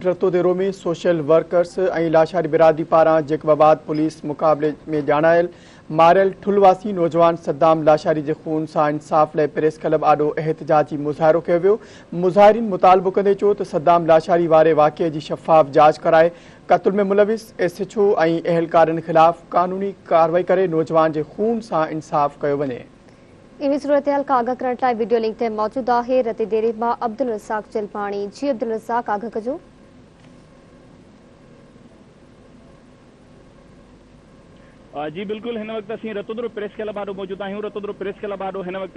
Ratodero ۾ social workers ۽ Lashari برادري پاران Jacob آباد پوليس مقابلي ۾ ڄاڻايل ماريل ٺل واسي نوجوان صدام لاشاري جي خون سان انصاف لاء پريس ڪلب آڏو احتجاجي مظاهرو ڪيو ويو. مظاهرين مطالبو ڪندي چيو ته صدام لاشاري واري واقعي جي شفاف جاچ ڪرائي قتل ۾ ملوث ايس ايڇ او ۽ اهلڪارن خلاف قانوني ڪارروائي ڪري نوجوان جي خون سان انصاف ڪيو وڃي. انهي صورتحال کان آگاهه ڪرڻ لاء وڊيو لنڪ تي موجود آهي رتي ديري مان عبدالرزاق جلباڻي جي عبدالرزاق آگاهه ڪجو. جي بلڪل هن وقت اسين رتودرو پريس ڪلب آڏو موجود آهيون رتودرو پريس ڪلب آڏو هن وقت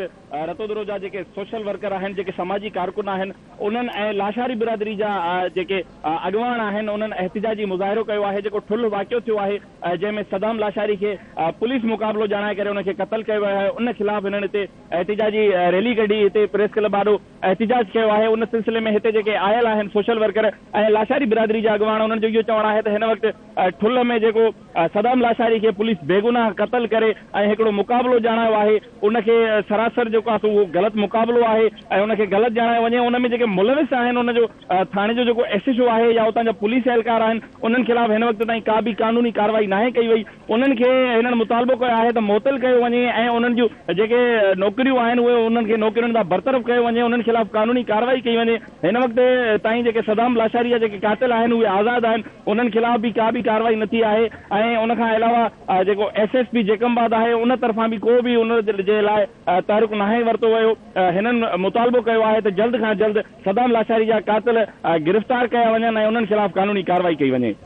رتودرو جا جيڪي سوشل ورڪر آهن جيڪي سماجي ڪارڪن آهن انهن ۽ لاشاري برادري جا جيڪي اڳواڻ آهن انهن احتجاجي مظاهرو ڪيو آهي جيڪو ٺلهه واقعو ٿيو آهي جنهن ۾ صدام لاشاري کي پوليس مقابلو ڄاڻائي ڪري ان کي قتل ڪيو ويو آهي ان خلاف هنن هتي احتجاجي ريلي ڪڍي هتي پريس ڪلب آڏو احتجاج ڪيو آهي ان سلسلي ۾ هتي جيڪي آيل آهن سوشل ورڪر ۽ لاشاري برادري جا اڳواڻ انهن جو اهو چوڻ آهي ته هن وقت ٺلهه ۾ جيڪو صدام لاشاري کي پوليس بيگناهه قتل ڪري ۽ هڪڙو مقابلو ڄاڻايو آهي ان کي سراسر جيڪو آهي سو اهو غلط مقابلو آهي ۽ ان کي غلط ڄاڻايو وڃي ان ۾ جيڪي ملوث آهن ان جو ٿاڻي جو جيڪو ايس ايڇ او آهي يا اتان جا پوليس اهلڪار آهن انهن خلاف هن وقت تائين ڪا به قانوني ڪارروائي ناهي ڪئي وئي انهن کي هنن مطالبو ڪيو آهي ته معطل ڪيو وڃي ۽ انهن جون جيڪي نوڪريون آهن اهي انهن کي نوڪرين تان برطرف ڪيو وڃي انهن خلاف قانوني ڪارروائي ڪئي وڃي هن وقت تائين جيڪي صدام لاشاري جا جيڪي قاتل آهن اهي آزاد آهن انهن خلاف به ڪا به ڪارروائي نه ٿي آهي ۽ ان کان علاوه جيڪو ايس ايس پي جيڪب آباد آهي ان طرفان به ڪو به ان جي لاء تحرڪ ناهي ورتو ويو هنن مطالبو ڪيو آهي ته جلد کان جلد صدام لاشاري جا قاتل گرفتار ڪيا وڃن ۽ انهن خلاف قانوني ڪارروائي ڪئي وڃي.